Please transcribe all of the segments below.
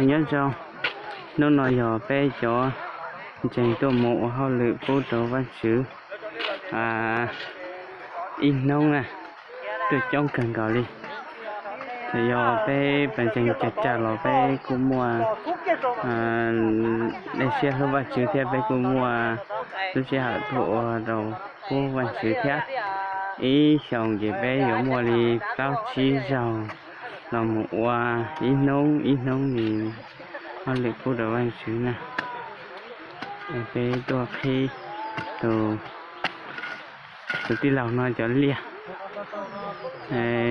Nyob zoo, hnub no yog peb cov ntseeg tuaj mus ua hauj lwm pub rau Vajtswv ib hnub na, tuaj coob kawg nkaus li. Txawm yog peb pawg ntseeg tsawg tsawg los peb kuj muaj dej siab hlub Vajtswv thiab peb kuj muaj lub sij hawm tuaj ua rau pub Vajtswv thiab. Ib xyoos ces peb yuav muaj li plaub tsib zaug los mus ua ib hnub ib hnub li hauj lwm pub rau Vajtswv na. Peb tuaj qhib tus, tus tij laug no cov liaj.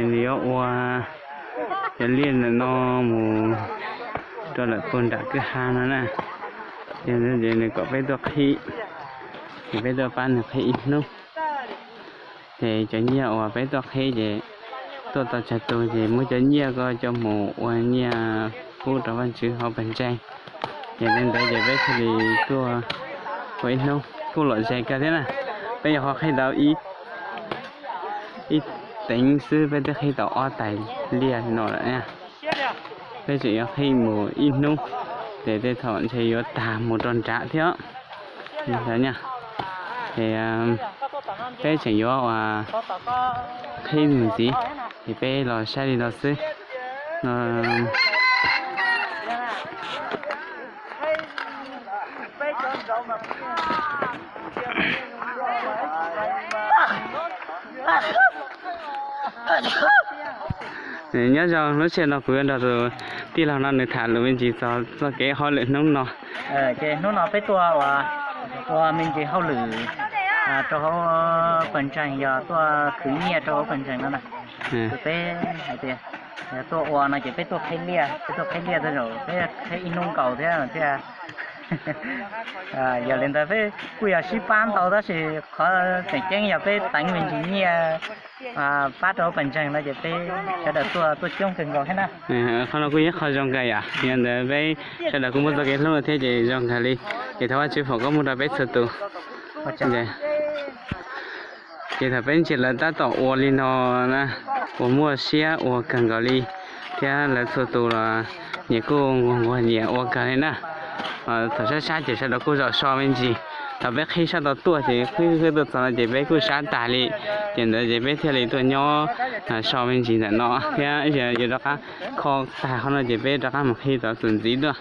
Nws yuav ua cov liaj ntawm no mus rau lawm puag nram kwj ha no na. Ces nws kom peb tuaj qhib, ces peb tuaj pab nws qhib ib hnub. Ces cov nyiaj uas peb tuaj qhib ces tuaj tau tsawg tus ces muab cov nyiaj ko coj mus ua nyiaj pub rau Vajtswv hauv pawg ntseeg. Ces li ntawd ces peb thiaj li tuaj ua ib hnub kuj lom zem kawg thiab na. Peb yuav qhib tau ib teev xwb peb twb qhib tau ob tais liaj no lawm. Peb tseem yuav qhib mus ib hnub, ces tej thaum ntshe yuav tag mus rau nrad thiab. Ces peb tseem yuav ua qhib mus ntxiv, ces peb los saib li no xwb. Nyob zoo, lub sij hawm no kuv yuav nrog tus tij laug no nws tham lus me ntsis txog txoj kev hauj lwm hnub no. Ces hnub no peb tuaj ua me ntsis hauj lwm rau hauv pawg ntseeg, yog tuaj khwv nyiaj rau hauv pawg ntseeg no na. Ces peb hais tias yog tuaj ua no ces peb tuaj qhib liaj, peb tuaj qhib liaj tej zaum peb qhib ib hnub nkaus thiab thiaj. Yog li ntawd peb kuj yog sib pab ntau tab sis qhov tseem ceeb yog peb teev me ntsis nyiaj pab rau hauv pawg ntseeg no ces peb sawv daws tuaj tuaj coob kawg nkaus thiab na. Qhov no kuj yog qhov zoo kawg yom, yog ntawd peb sawv daws kuj muaj txoj kev hlub no thiab ces zoo kawg li. Ces thov Vajtswv foom koob hmoov rau peb txhua tus. Ces thaum peb ntsia lawv tab tom ua li no na, uas muaj siab ua kawg nkaus li, thiab lawv txhua tus los nyias kuj nquag nquag nyias ua kawg li na. Thaum sab sab ces sawv daws kuj zaum so me ntsis. Thaum peb qhib sab tod tuaj ces qhib qhib tuaj txog no ces peb kuj sab tag li, ces ntawd ces peb thiaj li tuaj nyob so me ntsis ntawm no thiab yuav rov qab kho tag qhov no ces peb rov qab mus qhib tod tus ntxiv tuaj.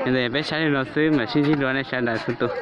Ces ntawd peb saib li no xwb, mam sib ntsib dua nej sawv daws txhua tus.